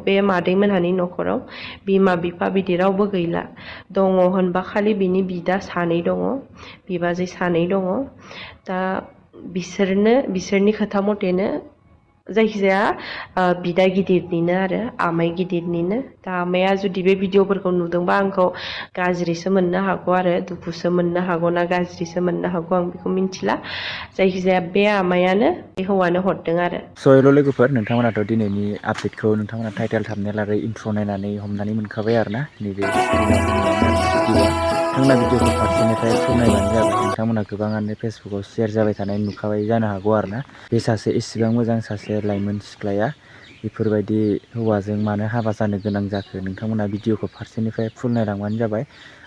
बे मादैमोनहानि न'खराव बिमा बिफा बिदि रावबो गैला। दङ होनबा खालि बिनि बिदा सानै दङ, बिबाजै सानै दङ। दा बिसोरनि खोथा मथेनो जायखिजाया बिदा गिदिरनिनो आरो आमाइ गिदिरनिनो। दा आमाया जुदि बे भिडिअफोरखौ नुदोंबा आंखौ गाज्रिसो मोननो हागौ आरो दुखुसो मोननो हागौ ना गाज्रिसो मोननो हागौ आं बेखौ मिथिला। जायखिजाया बे आमायानो बे हौवानो हरदों आरो। हेल' लोगोफोर, नोंथांमोनाथ' दिनैनि आपडेटखौ नोंथांमोना टाइटेल थाबनेल आरो इन्ट्र' नायनानै हमनानै मोनखाबाय आरो ना। नैबे स्क्रिनाव होनायानो आरो भिडिअआ। नोंथांमोना भिडिअखौ फारसेनिफ्राय फुल नायबानो जाबाय। नोंथांमोना गोबाङानो फेसबुकाव शेयार जाबाय थानाय नुखाबाय जानो हागौ आरो ना। बे सासे इसिबां मोजां सासे लाइमोन सिख्लाया बेफोरबायदि हौवाजों मानो हाबा जानो गोनां जाखो, नोंथांमोना भिडिअखौ फारसेनिफ्राय फुल नायलांबानो जाबाय।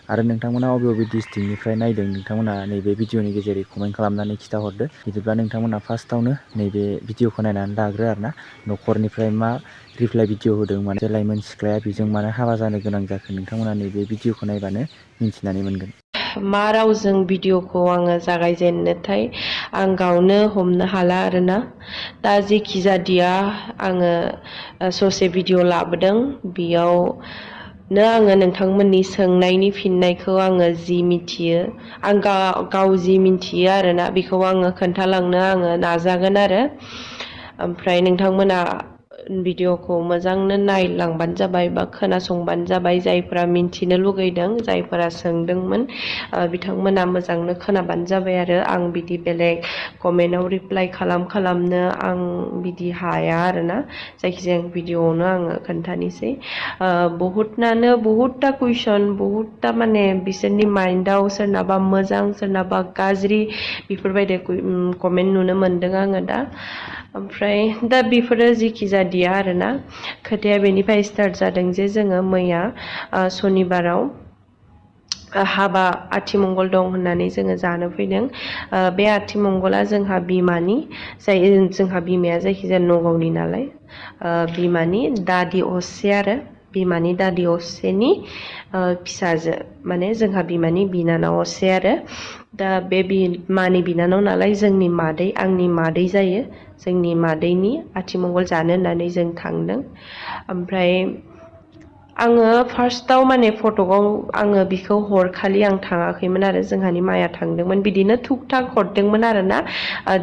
आरो नोंथांमोना बबे डिस्ट्रिक्टनिफ्राय नायदों नोंथांमोना नैबे भिडिअनि गेजेरै कमेन्ट खालामनानै खिथाहरदो। बिदिब्ला नोंथांमोना फार्स्टआवनो नैबे भिडिअखौ नायनानै लाग्रो आरो ना। न'खरनिफ्राय मा रिप्लाइ भिडिअ होदों, माने लाइमोन सिख्लाया बेजों मानो हाबा जानो गोनां जाखो, नोंथांमोना नैबे भिडिअखौ नायबानो मिन्थिनानै मोनगोन। मा रावजों भिडिअखौ आङो जागायजेननोथाय आं गावनो हमनो हाला आरोना। दा जेखि जादिया आङो ससे भिडिअ लाबोदों, बेयावनो आङो नोंथांमोननि सोंनायनि फिननायखौ आङो जि मिथियो, आं गाव जि मिथियो आरोना बेखौ आङो खोन्थालांनो आङो नाजागोन आरो। ओमफ्राय नोंथांमोना भिडिअखौ मोजांनो नायलांबानो जाबाय बा खोनासंबानो जाबाय। जायफोरा मिन्थिनो लुगैदों, जायफोरा सोंदोंमोन, बिथांमोना मोजांनो खोनाबानो जाबाय आरो। आं बिदि बेलेग कमेन्टआव रिप्लाइ खालामनो आं बिदि हाया आरोना। जायखिजाया भिडिअआवनो आङो खोन्थानोसै। बहुतनानो बहुतथा कुइसन, बहुतथा माने बिसोरनि माइन्डआव सोरनाबा मोजां सोरनाबा गाज्रि बेफोरबायदि कमेन्ट नुनो मोनदों आङो दा। ओमफ्राय दा बेफोरो जेखि जादिया आरोना, खोथाया बेनिफ्राय स्टार्ट जादों जे जोङो मैया सनिबाराव हाबा आथिमंगल दं होननानै जोङो जानो फैदों। बे आथिमंगला जोंहा बिमानि, जोंहा बिमाया जायखिजाया नगावनि नालाय, बिमानि दादि असे आरो बिमानि दादि असेनि फिसाजो, माने जोंहा बिमानि बिनानाव असे आरो। दा बे बिमानि बिनानाव नालाय जोंनि मादै, आंनि मादै जायो। जोंनि मादैनि आथिमंगल जानो होननानै जों थांदों। ओमफ्राय आङो फार्स्टआव माने फटकआव आङो बिखौ हरखालि आं थाङाखैमोन आरो। जोंहानि माया थांदोंमोन, बिदिनो थुक थाक हरदोंमोन आरोना।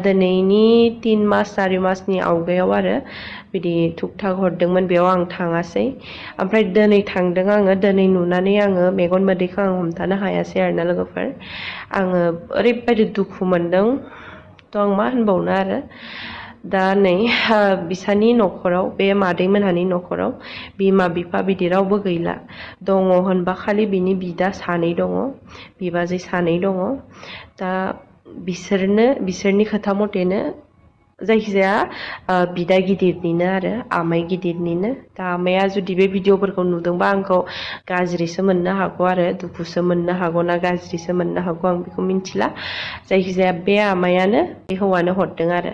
दिनैनि 3 मास 4 मासनि आवगायाव आरो बिदि थुक थाक हरदोंमोन, बेयाव आं थाङासै। ओमफ्राय दिनै थांदों आङो। दिनै नुनानै आङो मेगन मोदैखौ आं हमथानो हायासै आरोना लोगोफोर। आङो ओरैबायदि दुखु मोनदों, थ' आं मा होनबावनो आरो। दा नै बिसानि न'खराव, बे मादैमोनहानि न'खराव बिमा बिफा बिदि रावबो गैला। दङ होनबा खालि बिनि बिदा सानै दङ, बिबाजै सानै दङ। दा बिसोरनि खोथा मथेनो जायखिजाया बिदा गिदिरनिनो आरो आमाइ गिदिरनिनो। दा आमाया जुदि बे भिडिअफोरखौ नुदोंबा आंखौ गाज्रिसो मोननो हागौ आरो दुखुसो मोननो हागौ ना गाज्रिसो मोननो हागौ आं बेखौ मिथिला। जायखिजाया बे आमायानो बे हौवानो हरदों आरो।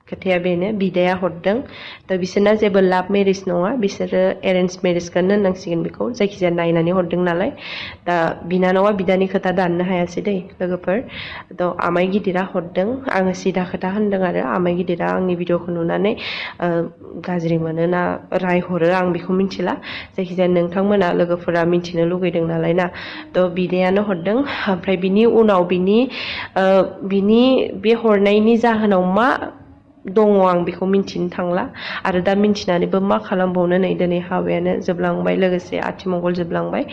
खोथाया बेनो, बिदाया हरदों। दा बिसोरना जेबो लाभ मेरिज नङा, बिसोरो एरेन्ज मेरिजखौनो होननांसिगोन बेखौ। जायखिजाया नायनानै हरदों नालाय। दा बिनानावा बिदानि खोथा दाननो हायासै दै लोगोफोर। थ' आमाइ गिदिरा हरदों। आङो सिदा खोथा होनदों आरो आमाइ गिदिरा आंनि भिडिअखौ नुनानै गाज्रि मोनो ना रायहरो आं बेखौ मिथिला। जायखिजाया नोंथांमोना लोगोफोरा मिथिनो लुगैदों नालाय ना, थ' बिदायानो हरदों। ओमफ्राय बिनि उनाव बिनि बे हरनायनि जाहोनाव मा दङ आं बेखौ मिन्थिनो थांला। आरो दा मिन्थिनानैबो मा खालामबावनो, नै दिनै हाबायानो जोबलांबाय, लोगोसे आथिमंगल जोबलांबाय।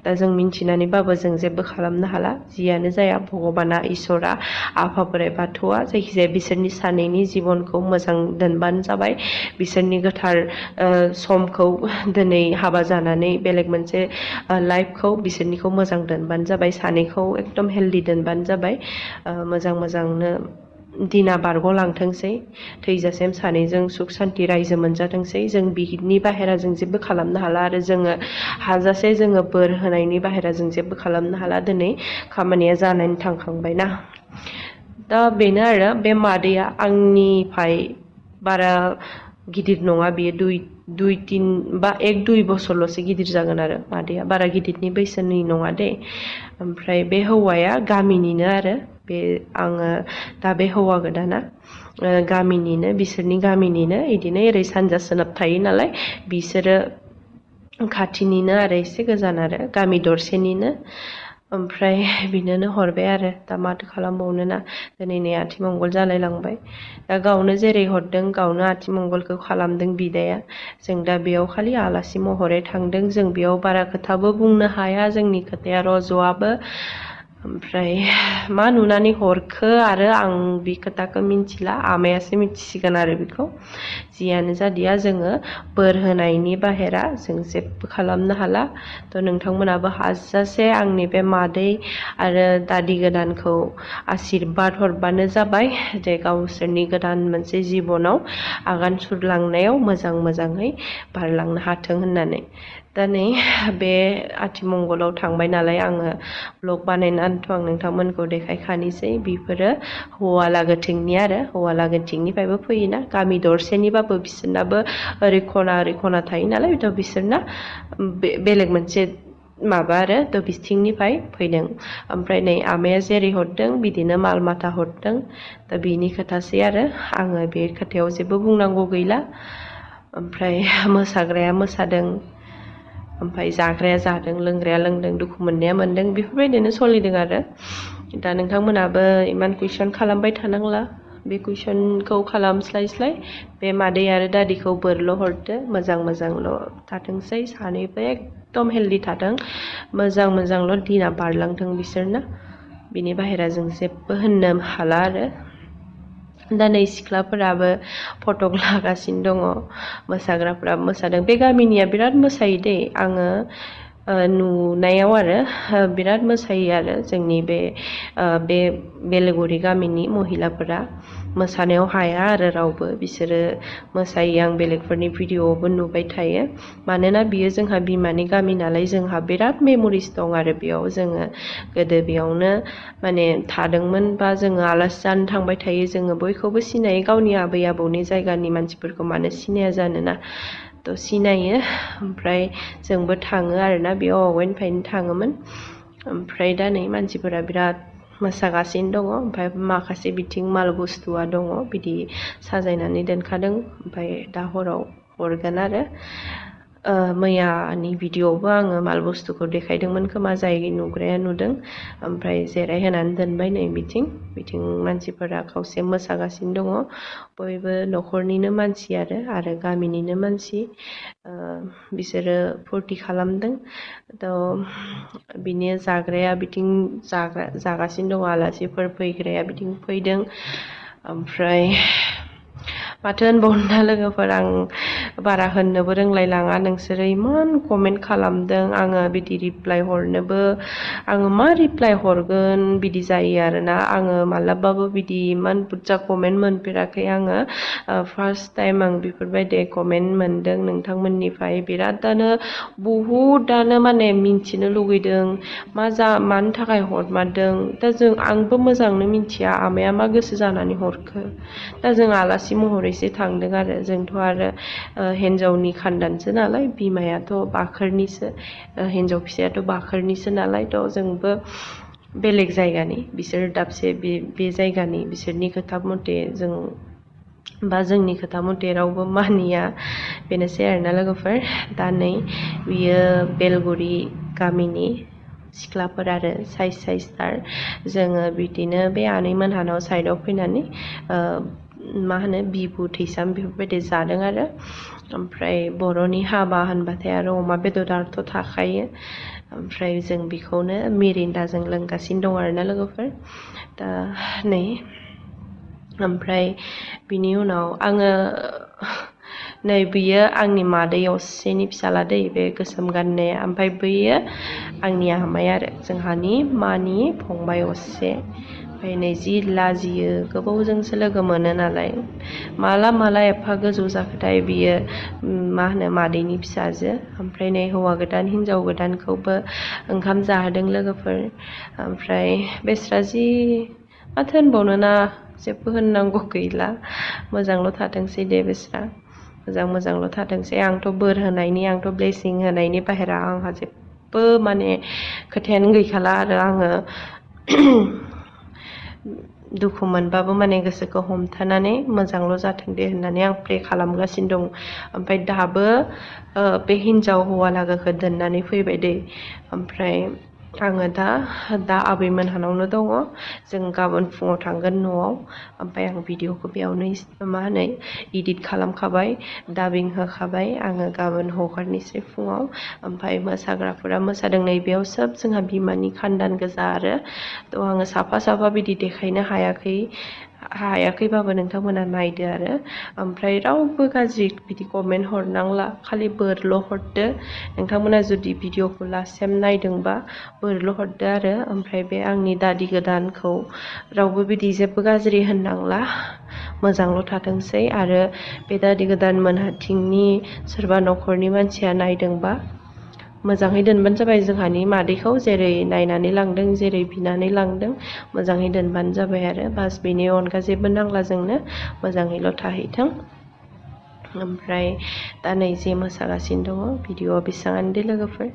दा जों मिन्थिनानैबाबो जों जेबो खालामनो हाला। जियानो जाया, भगबाना, इसोरा, आफा बोराइ बाथौआ जायखिजाया बिसोरनि सानैनि जिबनखौ मोजां दोनबानो जाबाय। बिसोरनि गोथार समखौ दिनै हाबा जानानै बेलेग मोनसे लाइफखौ बिसोरनिखौ मोजां दोनबानो जाबाय। सानैखौ एकदम हेल्दि दोनबानो जाबाय। मोजांनो दिना बारग'लांथोंसै, थैजासिम सानैजों सुख सान्ति रायजो मोनजाथोंसै। जों बिनि बाहेरा जों जेबो खालामनो हाला आरो जोङो हाजासे जोङो बोर होनायनि बाहेरा जों जेबो खालामनो हाला। दिनै खामानिया जानानै थांखांबाय ना। दा बेनो आरो, बे मादैया आंनिफ्राय बारा गिदिर नङा, बियो 2-3 बा 1-2 बोसोरल'सो गिदिर जागोन आरो मादैया, बारा गिदिरनि बैसोनि नङा दे। ओमफ्राय बे हौवाया गामिनिनो आरो बे आङो दा बे हौवा गोदाना गामिनिनो बिसोरनि गामिनिनो इदिनो ओरै सानजा सोनाब थायो नालाय बिसोरो खाथिनिनो आरो एसे गोजान आरो गामि दरसेनिनो ओमफ्राय बिनोनो हरबाय आरो दा माथो खालामबावनो ना दिनै नै आथिमंगल जालाय लांबाय दा गावनो जेरै हरदों गावनो आथिमंगलखौ खालामदों बिदाया जों दा बेयाव खालि आलासि महरै थांदों जों बेयाव बारा खोथाबो बुंनो हाया जोंनि खोथाया रज'आबो ओमफ्राय मा नुनानै हरखो आरो आं बे खोथाखौ मिन्थिला आमायासो मिथिसिगोन आरो बेखौ जियानो जादिया जोङो बोर होनायनि बाहेरा जों जेबो खालामनो हाला थ' नोंथांमोनाबो हाजासे आंनि बे मादै आरो दादि गोदानखौ आशिर्बाद हरबानो जाबाय जे गावसोरनि गोदान मोनसे जिबनाव आगान सुरलांनायाव मोजाङै बारलांनो हाथों होननानै दा नै बे आथिमंगलाव थांबाय नालाय आङो ब्लग बानायनानैथ' आं नोंथांमोनखौ देखायखानोसै बेफोरो हौवा लागोथिंनि आरो हौवा लागोथिंनिफ्रायबो फैयोना गामि दरसेनिबाबो बिसोरनाबो ओरै खना थायो नालाय थ' बिसोरना बेलेग मोनसे माबा आरो थ' बिथिंनिफ्राय फैदों ओमफ्राय नै आमाया जेरै हरदों बिदिनो माल माथा हरदों दा बिनि खोथासै आरो आङो बे खोथायाव जेबो बुंनांगौ गैला ओमफ्राय मोसाग्राया मोसादों ओमफ्राय जाग्राया जादों लोंग्राया लोंदों दुखु मोननाया मोनदों बेफोरबायदिनो सोलिदों आरो दा नोंथांमोनाबो इमान कुइसन खालामबाय थानांला बे कुइसनखौ खालामस्लायस्लाय बे मादै आरो दादिखौ बोरल' हरदो मोजांल' थाथोंसै सानैबो एकदम हेल्दि थाथों मोजांल' दिना बारलांथों बिसोरना बिनि बाहेरा जों जेबो होननो हाला आरो दा नै सिख्लाफोराबो फटक लागासिनो दङ मोसाग्राफोराबो मोसादों बे गामिनिया बिराद मोसायो दै आङो नुनायाव आरो बिराद मोसायो आरो जोंनि बे बेलेगुरि गामिनि महिलाफोरा मोसानायाव हाया आरो रावबो बिसोरो मोसायो आं बेलेगफोरनि भिडिअ'आवबो नुबाय थायो मानोना बियो जोंहा बिमानि गामि नालाय जोंहा बिराद मेम'रिस दं आरो बेयाव जोङो गोदो बेयावनो माने थादोंमोन बा जोङो आलासि जानो थांबाय थायो जोङो बयखौबो सिनायो गावनि आबै आबौनि जायगानि मानसिफोरखौ मानो सिनाया जानोना थ' सिनायो ओमफ्राय जोंबो थाङो आरोना बेयाव आवगायनिफ्रायनो थाङोमोन ओमफ्राय दा नै मानसिफोरा बिराद मोसागासिनो दङ ओमफ्राय माखासे बिथिं माल बुस्थुआ दङ बिदि साजायनानै दोनखादों ओमफ्राय दा हराव हरगोन आरो मैयानि भिडिअ'आवबो आङो माल बुस्थुखौ देखायदोंमोन खोमा जाय नुग्राया नुदों ओमफ्राय जिरायहोनानै दोनबाय नै बिथिं मानसिफोरा खावसे मोसागासिनो दङ बयबो न'खरनिनो मानसि आरो गामिनिनो मानसि बिसोरो फुरथि खालामदों थ' बिनि जाग्राया बिथिं जागासिनो दङ आलासिफोर फैग्राया बिथिं फैदों ओमफ्राय माथो होनबावनो दा लोगोफोर आं बारा होननोबो रोंलायलाङा नोंसोरो इमान कमेन्ट खालामदों आङो बिदि रिप्लाय हरनोबो आङो मा रिप्लाय हरगोन बिदि जायो आरोना आङो मालाबाबो बिदि इमान बुरजा कमेन्ट मोनफेराखै आङो फार्स्ट टाइम आं बेफोरबायदि कमेन्ट मोनदों नोंथांमोननिफ्राय बिरादानो बहुदानो माने मिन्थिनो लुगैदों मानो थाखाय हरमारदों दा आंबो मोजांनो मिन्थिया आमाया मा गोसो जानानै हरखो दा जों आलासि महरैसो थांदों आरो जोंथ' आरो हिन्जावनि खानदानसो नालाय बिमायाथ' बाखोरनिसो हिन्जाव फिसायाथ' बाखोरनिसो नालाय थ' जोंबो बेलेग जायगानि बिसोर दाबसे बे जायगानि बिसोरनि खोथा मथे जों बा जोंनि खोथा मथे रावबो मानिया बेनोसै आरोना लोगोफोर दा नै बियो बेलगुरि गामिनि सिख्लाफोर आरो साइसथार जोङो बिदिनो बे आनैमोनहानाव साइडआव फैनानै मा होनो बिबु थैसाम बेफोरबायदि जादों आरो ओमफ्राय बर'नि हाबा होनबाथाय आरो अमा बेदराथ' थाखायो ओमफ्राय जों बेखौनो मिरिन्दाजों लोंगासिनो दं आरोना लोगोफोर दा नै ओमफ्राय बिनि उनाव आङो नै बियो आंनि मादै असेनि फिसाला दै बे गोसोम गाननाया ओमफ्राय बैयो आंनि आमाइ आरो जोंहानि मानि फंबाय असे ओमफ्राय नै जि लाजियो गोबावजोंसो लोगो मोनो नालाय माला एफा गोजौ जाखोथाय बियो मा होनो मादैनि फिसाजो ओमफ्राय नै हौवा गोदान हिनजाव गोदानखौबो ओंखाम जाहोदों लोगोफोर ओमफ्राय बेस्रा जि माथो होनबावनो ना जेबो होननांगौ गैला मोजांल' थाथोंसै दे बेस्रा मोजांल' थाथोंसै आंथ' बोर होनायनि आंथ' ब्लेसिं होनायनि बाहेरा आंहा जेबो माने खोथायानो गैखाला आरो आङो दुखु मोनबाबो माने गोसोखौ हमथानानै मोजांल' जाथों दे होननानै आं प्रे खालामगासिनो दं। ओमफ्राय दाबो बे हिन्जाव हौवा लागोखौ दोननानै फैबाय दै। ओमफ्राय आङो दा आबैमोनहानावनो दङ। जों गाबोन फुङाव थांगोन न'आव। ओमफ्राय आं भिडिअखौ बेयावनो इडिट खालामखाबाय, डाबिं होखाबाय। आङो गाबोन हगारनोसै फुङाव। ओमफ्राय मोसाग्राफोरा मोसादों नैबेयाव सोब जोंहा बिमानि खानदान गोजा आरो थ' आङो साफा बिदि देखायनो हायाखैबाबो नोंथांमोना नायदो आरो। ओमफ्राय रावबो गाज्रि बिदि कमेन्ट हरनांला, खालि बोरल' हरदो। नोंथांमोना जुदि भिडिअखौ लास्टसिम नायदोंबा बोरल' हरदो आरो। ओमफ्राय बे आंनि दादि गोदानखौ रावबो बिदि जेबो गाज्रि होननांला, मोजांल' थाथोंसै। आरो बे दादि गोदान मोनहाथिंनि सोरबा न'खरनि मानसिया नायदोंबा मोजाङै दोनबानो जाबाय। जोंहानि मादैखौ जेरै नायनानै लांदों, जेरै बिनानै लांदों, मोजाङै दोनबानो जाबाय आरो। बास बेनि अनगा जेबो नांला जोंनो, मोजाङैल' थाहैथों। ओमफ्राय दा नै जे मोसागासिनो दङ, भिडिअ'आ बेसेबाङानो दे लोगोफोर।